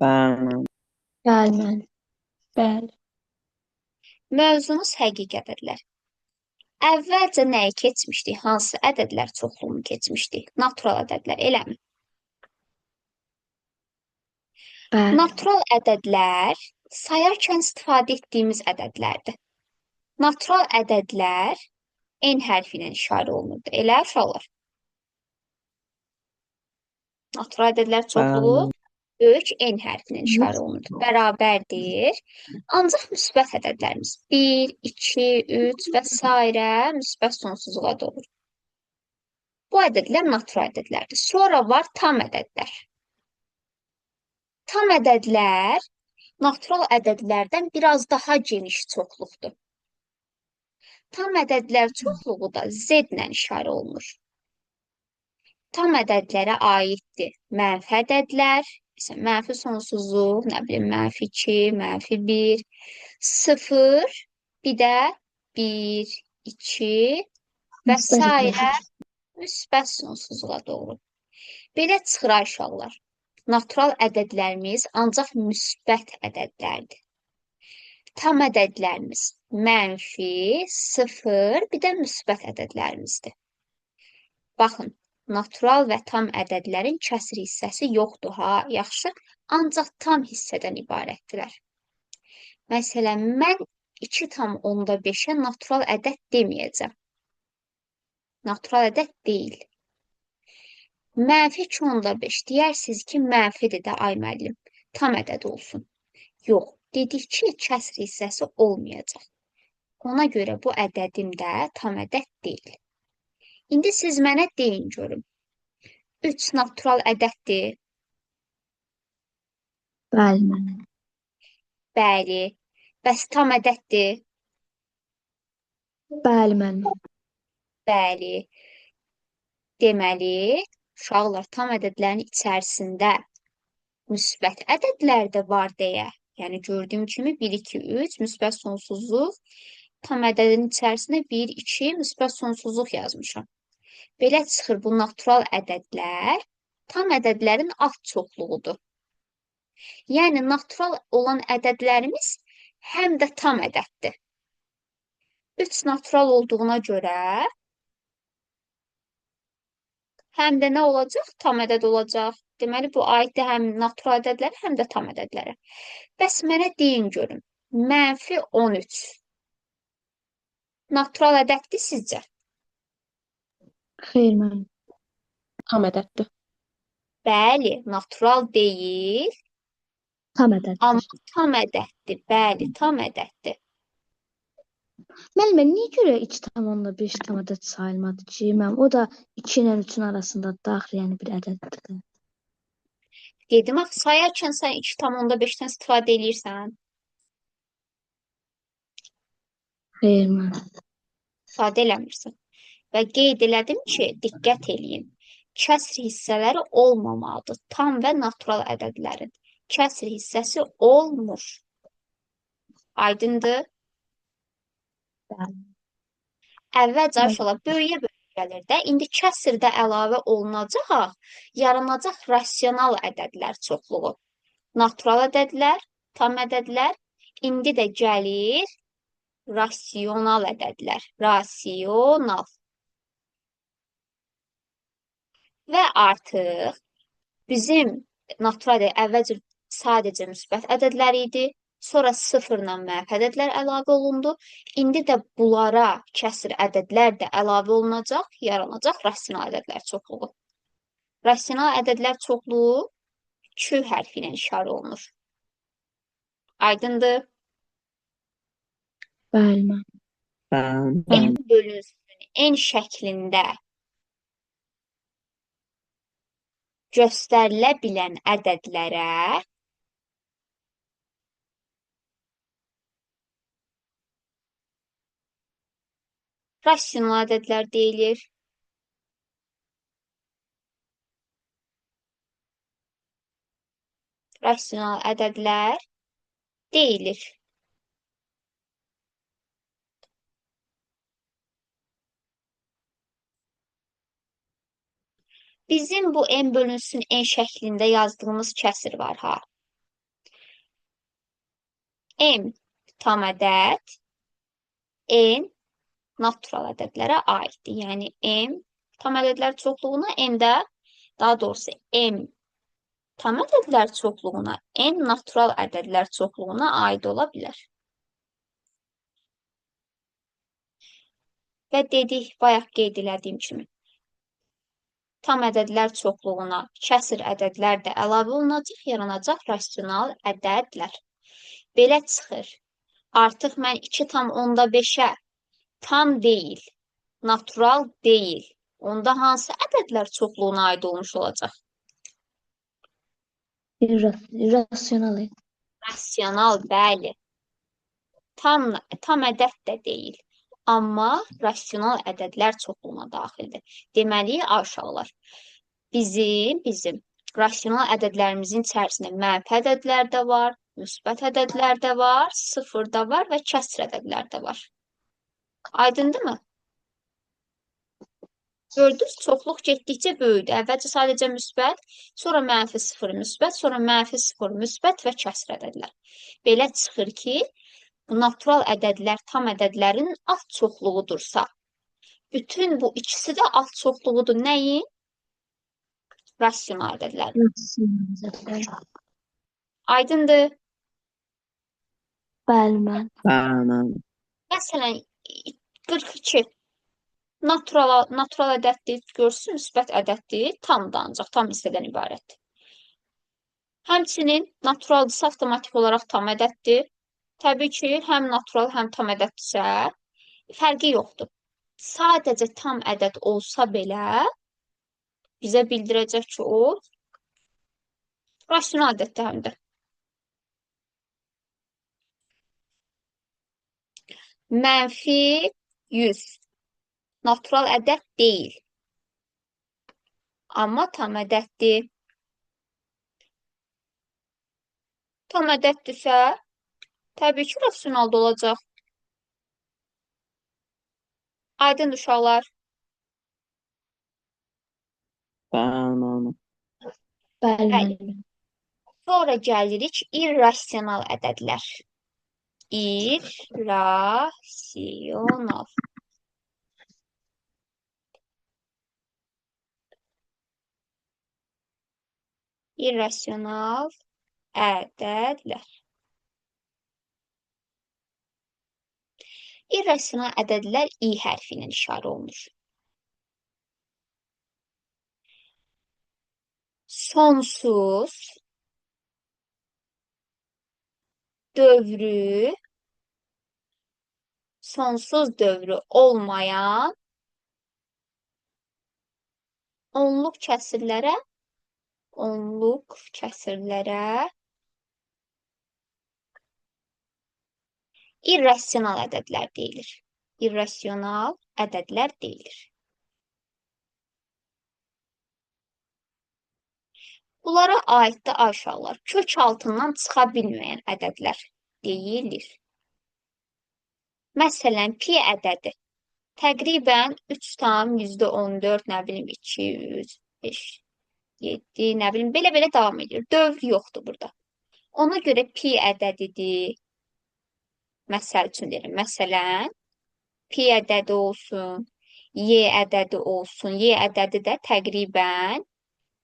Bəli. Bəli, müəllim. Bəli. Mövzumuz həqiqi ədədlər. Əvvəlcə nəyi keçmişdik? Hansı ədədlər çoxluğunu keçmişdik? Natural ədədlər, eləmi? Bəli. Natural ədədlər sayarkən istifadə etdiyimiz ədədlərdir. Natural ədədlər N hərfi ilə işarə olunurdu. Elə uşaqlar? Natural ədədlər çoxluğu Bəli. Böyük N hərfi ilə işarə olunurdu. Bərabərdir. Ancaq müsbət ədədlərimiz 1, 2, 3 və sairə müsbət sonsuzluğa doğru. Bu ədədlər natural ədədlərdir. Sonra var tam ədədlər. Tam ədədlər natural ədədlərdən biraz daha geniş çoxluqdur. Tam ədədlər çoxluğu da Z ilə işarə olunur. Tam ədədlərə aiddir mənfi ədədlər, məsələn, mənfi sonsuzluq, nə bilim, mənfi 2, mənfi 1, 0, bir də 1, 2 və sairə müsbət sonsuzluğa doğru. Belə çıxır ay uşaqlar. Natural ədədlərimiz ancaq müsbət ədədlərdir. Tam ədədlərimiz mənfi, 0, bir də müsbət ədədlərimizdir. Baxın, natural və tam ədədlərin kəsr hissəsi yoxdur ha, yaxşı, ancaq tam hissədən ibarətdirlər. Məsələn, mən 2,5-ə natural ədəd deməyəcəm. Natural ədəd deyil. Mənfi 2,5 deyərsiniz ki, mənfidir də, ay müəllim, tam ədəd olsun. Yox, dedik ki, kəsr hissəsi olmayacaq. Ona görə bu ədədim də tam ədəd deyil. İndi siz mənə deyin görüm. 3 natural ədəddir. Bəli, müəllim. Bəli. Bəs tam ədəddir? Bəli, müəllim. Bəli. Deməli, uşaqlar tam ədədlərin içərisində müsbət ədədlər də var deyə. Yəni, gördüyüm kimi 1, 2, 3 müsbət sonsuzluq. Tam ədədin içərisində 1, 2 müsbət sonsuzluq yazmışam. Belə çıxır bu natural ədədlər tam ədədlərin alt çoxluğudur. Yəni, natural olan ədədlərimiz həm də tam ədəddir. 3 natural olduğuna görə həm də nə olacaq? Tam ədəd olacaq. Deməli, bu aiddir həm natural ədədlərə, həm də tam ədədlərə. Bəs mənə deyin görüm. Mənfi 13 natural ədəddir sizcə? Xeyr, müəllim. Tam ədəddir. Bəli, natural deyil. Tam ədəddir. Amma tam ədəddir. Bəli, tam ədəddir. Müəllim, niyə görə 2,5 tam ədəd sayılmadı ki? Mənim, o da 2 ilə 3-ün arasında daxil, yəni bir ədəddir. Dedim axı, sayarkən sən 2,5-dən istifadə eləyirsən. Xeyr, müəllim. İstifadə eləmirsən. Və qeyd elədim ki, diqqət eləyin. Kəsr hissələri olmamalıdır. Tam və natural ədədlərin. Kəsr hissəsi olmur. Aydındır? Bəli. Əvvəlcə uşaqlar böyüyə-böyüyə gəlir də. İndi kəsr də əlavə olunacaq, yaranacaq rasional ədədlər çoxluğu. Natural ədədlər, tam ədədlər. İndi də gəlir rasional ədədlər. Rasional. Və artıq bizim natural ədəd əvvəlcə sadəcə müsbət ədədlər idi. Sonra sıfırla mənfi ədədlər əlavə olundu. İndi də bunlara kəsr ədədlər də əlavə olunacaq, yaranacaq rasional ədədlər çoxluğu. Rasional ədədlər çoxluğu Q hərfi ilə işarə olunur. Aydındır? Bəli, müəllim. Bəli. N bölünsün N şəklində göstərilə bilən ədədlərə rasional ədədlər deyilir. Rasional ədədlər deyilir. Bizim bu n bölünsün n şəklində yazdığımız kəsir var ha. M tam ədəd, N natural ədədlərə aiddir. Yəni M tam ədədlər çoxluğuna, N də daha doğrusu M tam ədədlər çoxluğuna, N natural ədədlər çoxluğuna aid ola bilər. Və dedik, bayaq qeyd elədiyim kimi, tam ədədlər çoxluğuna kəsir ədədlər də əlavə olunacaq, yaranacaq rasional ədədlər. Belə çıxır. Artıq mən 2,5-ə tam deyil, natural deyil. Onda hansı ədədlər çoxluğuna aid olmuş olacaq? İrrasional. Rasional, bəli. Tam ədəd də deyil. Amma rasional ədədlər çoxluğuna daxildir. Deməli, uşaqlar, bizim rasional ədədlərimizin içərisində mənfi ədədlər də var, müsbət ədədlər də var, sıfır da var və kəsr ədədlər də var. Aydındırmı? Gördünüz, çoxluq getdikcə böyüdü. Əvvəlcə sadəcə müsbət, sonra mənfi sıfır müsbət, sonra mənfi sıfır müsbət və kəsr ədədlər. Belə çıxır ki, bu natural ədədlər tam ədədlərin alt çoxluğudursa, bütün bu ikisi də alt çoxluğudur. Nəyin? Rasional ədədlərin. Rasional ədədlər. Aydındır? Bəli, müəllim. Bəli. Məsələn, 42 natural ədəddir, görürsünüz, müsbət ədəddir, tam da ancaq tam hissədən ibarətdir. Həmçinin naturaldırsa avtomatik olaraq tam ədəddir. Təbii ki, həm natural, həm tam ədəddirsə, fərqi yoxdur. Sadəcə tam ədəd olsa belə, bizə bildirəcək ki, o rasional ədəddir həm də. Mənfi 100. Natural ədəd deyil. Amma tam ədəddir. Tam ədəddirsə, təbii ki, rasional da olacaq. Aydın uşaqlar. Bəli. Bəli, Bəli. müəllim. Sonra gəlirik irrasional ədədlər. İrrasional. İrrasional ədədlər. İrrasional ədədlər İ hərfi ilə işarə olunur. Sonsuz dövrü, sonsuz dövrü olmayan onluq kəsirlərə irrasional ədədlər deyilir. İrrasional ədədlər deyilir. Bunlara aid də uşaqlar, kök altından çıxa bilməyən ədədlər deyilir. Məsələn, pi ədədi təqribən 3,14, nə bilim, 2, 3, 5, 7, nə bilim, belə-belə davam edir. Dövr yoxdur burada. Ona görə pi ədədidir. Məsəl üçün deyirəm. Məsələn, pi ədədi olsun, y ədədi olsun. Y ədədi də təqribən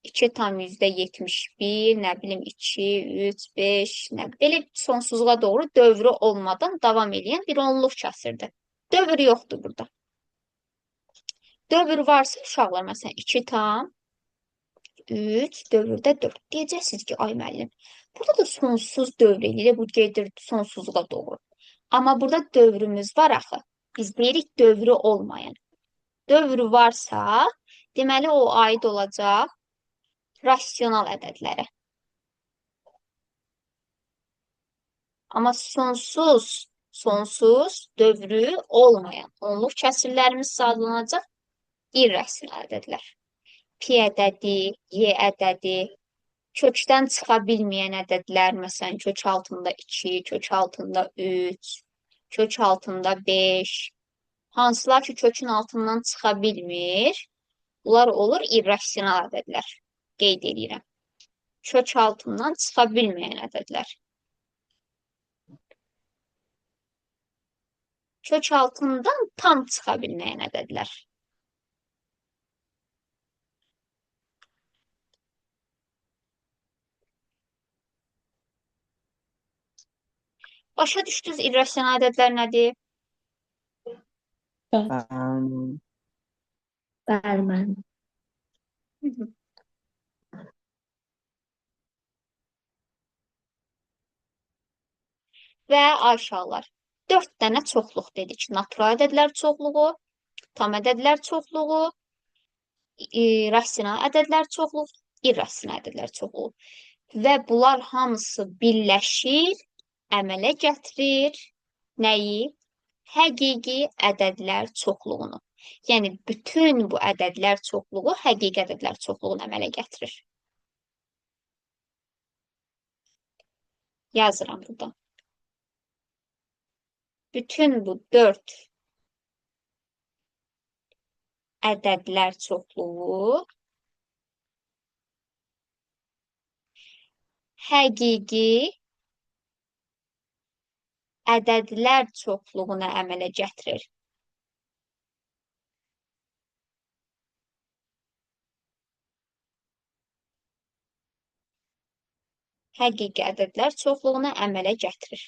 2,71, nə bilim, 2, 3, 5, nə belə sonsuzluğa doğru dövrü olmadan davam eləyən bir onluq kəsirdir. Dövr yoxdur burada. Dövr varsa uşaqlar, məsələn, 2,3, dövrdə 4. Deyəcəksiniz ki, ay müəllim, burada da sonsuz dövr eləyir, bu gedir sonsuzluğa doğru. Amma burada dövrümüz var axı. Biz deyirik dövrü olmayan. Dövrü varsa, deməli o aid olacaq rasional ədədlərə. Amma sonsuz dövrü olmayan onluq kəsirlərimiz adlanacaq irrasional ədədlər. Pi ədədi, y ədədi, kökdən çıxa bilməyən ədədlər, məsələn, kök altında 2, kök altında 3, kök altında 5. Hansılar ki, kökün altından çıxa bilmir, bunlar olur irrasional ədədlər. Qeyd edirəm. Kök altından çıxa bilməyən ədədlər. Kök altından tam çıxa bilməyən ədədlər. Başa düşdünüz irrasional ədədlər nədir? Bəli. Bəli. Bəli, müəllim. Və ay uşaqlar, 4 dənə çoxluq dedik. Natural ədədlər çoxluğu, tam ədədlər çoxluğu, rasional ədədlər çoxluğu, irrasional ədədlər çoxluğu. Və bunlar hamısı birləşir, əmələ gətirir nəyi? Həqiqi ədədlər çoxluğunu. Yəni, bütün bu ədədlər çoxluğu həqiqi ədədlər çoxluğunu əmələ gətirir. Yazıram burada. Bütün bu 4 ədədlər çoxluğu həqiqi ədədlər çoxluğunu əmələ gətirir. Həqiqi ədədlər çoxluğunu əmələ gətirir.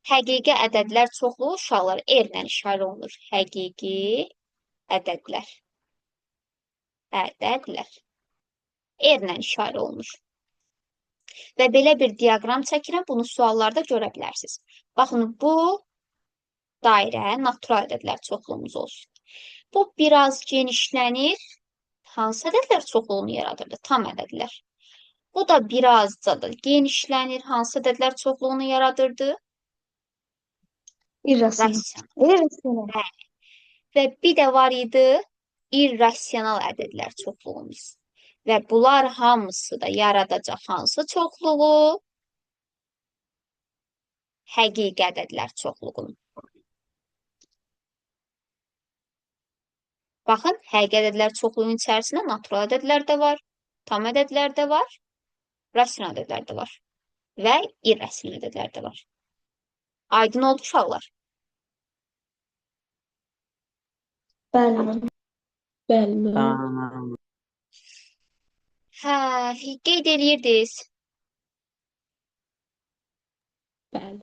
Həqiqi ədədlər çoxluğu uşaqlar R ilə işarə olunur. Həqiqi ədədlər. Ədədlər. R ilə işarə olunur. Və belə bir diaqram çəkirəm. Bunu suallarda görə bilərsiniz. Baxın, bu dairə natural ədədlər çoxluğumuz olsun. Bu biraz genişlənir. Hansı ədədlər çoxluğunu yaradırdı? Tam ədədlər. Bu da birazca da genişlənir. Hansı ədədlər çoxluğunu yaradırdı? İrrasional. Rasional. İrrasional. Bəli. Və bir də var idi irrasional ədədlər çoxluğumuz. Və bunlar hamısı da yaradacaq hansı çoxluğu? Həqiqi ədədlər çoxluğunu. Baxın, həqiqi ədədlər çoxluğunun içərisində natural ədədlər də var, tam ədədlər də var, rasional ədədlər də var və irrasional ədədlər də var. Aydın oldu uşaqlar? Bəli, müəllim. Bəli, müəllim. Bəli. Hə, qeyd eləyirdiniz. Bəli.